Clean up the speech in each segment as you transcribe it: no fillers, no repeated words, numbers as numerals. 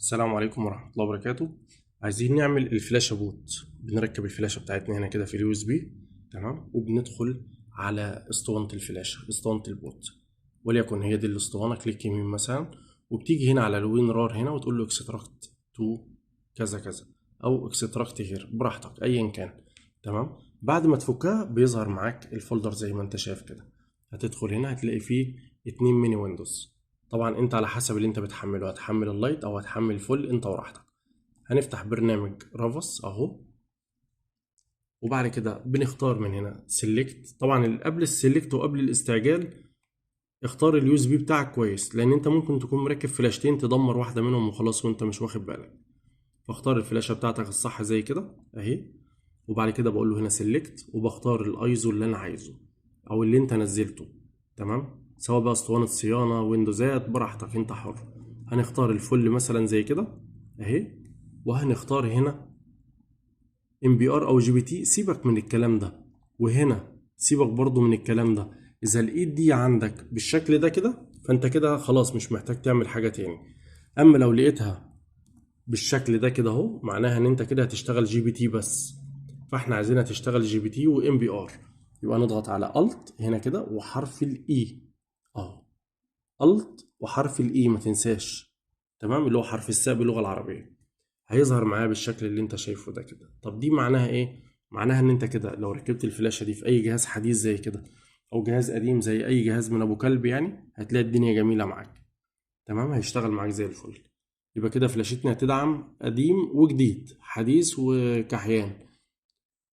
السلام عليكم ورحمة الله وبركاته. عايزين نعمل الفلاشة boot، بنركب الفلاشة بتاعتنا هنا كده في ال USB، تمام، وبندخل على اسطوانة الفلاشة، اسطوانة ال boot، وليكن هي دي الاسطوانة. click يمين مثلا، وبتيجي هنا على ال WinRAR هنا وتقول له extract to كذا كذا او extract here، براحتك ايا كان، تمام. بعد ما تفكها بيظهر معاك ال folder زي ما انت شايف كده. هتدخل هنا هتلاقي فيه 2 mini Windows، طبعا انت على حسب اللي انت بتحمله، هتحمل ال lite او هتحمل ال full، انت وراحتك. هنفتح برنامج Rufus اهو، وبعد كده بنختار من هنا select. طبعا قبل ال select وقبل الاستعجال اختار ال USB بتاعك كويس، لان انت ممكن تكون مركب فلاشتين تدمر واحدة منهم وخلاص وانت مش واخد بالك. فاختار الفلاشه بتاعتك الصح زي كده اهي، وبعد كده بقول له هنا select، وبختار الايزو اللي انا عايزه او اللي انت نزلته، تمام، سواء بقى اسطوانة صيانة، ويندوزات، براحتك انت حر. هنختار ال full مثلا زي كده اهي، وهنختار هنا MBR او GPT، سيبك من الكلام ده، وهنا سيبك برضو من الكلام ده. اذا لقيت دي عندك بالشكل ده كده فانت كده خلاص مش محتاج تعمل حاجة تاني. اما لو لقيتها بالشكل ده كده اهو، معناها ان انت كده هتشتغل GPT بس، فاحنا عايزينها تشتغل GPT و MBR. يبقى نضغط على Alt هنا كده وحرف ال E اهو، Alt وحرف ال E ما تنساش، تمام، اللي هو حرف الساء باللغة العربية. هيظهر معايا بالشكل اللي انت شايفه ده كده. طب دي معناها ايه؟ معناها ان انت كده لو ركبت الفلاشة دي في اي جهاز حديث زي كده او جهاز قديم زي اي جهاز من ابو كلب يعني، هتلاقي الدنيا جميلة معاك، تمام، هيشتغل معاك زي الفل. يبقى كده فلاشتنا هتدعم قديم وجديد، حديث وكحيان.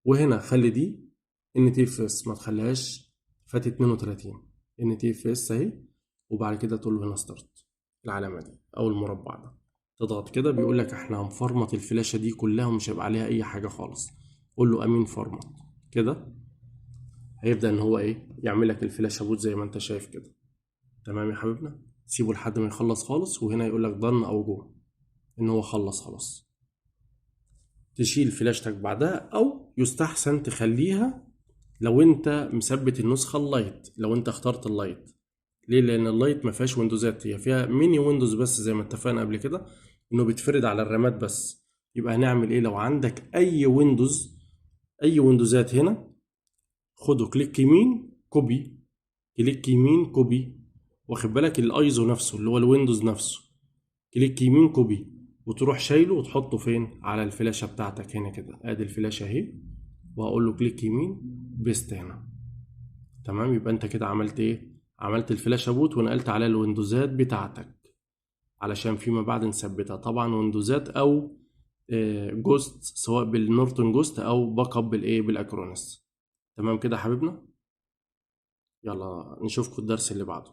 وهنا خلي دي NTFS، ما تخليهاش FAT 32، NTFS اهي. وبعد كده تقول له هنا start، العلامة دي او المربع ده، تضغط كده بيقول لك احنا هنفرمط الفلاشة دي كلها ومش هيبقى عليها اي حاجة خالص. قول له امين فرمط كده، هيبدأ ان هو ايه، يعمل لك الفلاشة boot زي ما انت شايف كده، تمام يا حبيبنا. سيبه لحد ما يخلص خالص، وهنا يقول لك done او go ان هو خلص خلاص. تشيل فلاشتك بعدها، او يستحسن تخليها لو انت مثبت النسخة ال lite، لو انت اخترت ال lite. ليه؟ لان ال lite ما فيهاش ويندوزات، هي فيها mini Windows بس زي ما اتفقنا قبل كده انه بيتفرد على الرامات بس. يبقى هنعمل ايه؟ لو عندك اي Windows، اي ويندوزات هنا، خده click يمين copy، click يمين copy، واخد بالك الايزو نفسه اللي هو ال Windows نفسه، click يمين copy، وتروح شايله وتحطه فين؟ على الفلاشة بتاعتك هنا كده. ادي الفلاشة اهي، وهقول له click يمين paste هنا، تمام. يبقى انت كده عملت ايه؟ عملت الفلاشة boot ونقلت عليها الويندوزات بتاعتك علشان فيما بعد نثبتها، طبعا ويندوزات او Ghost، سواء بال Norton Ghost او backup بالايه، بال Acronis. تمام كده يا حبيبنا، يلا نشوفكم الدرس اللي بعده.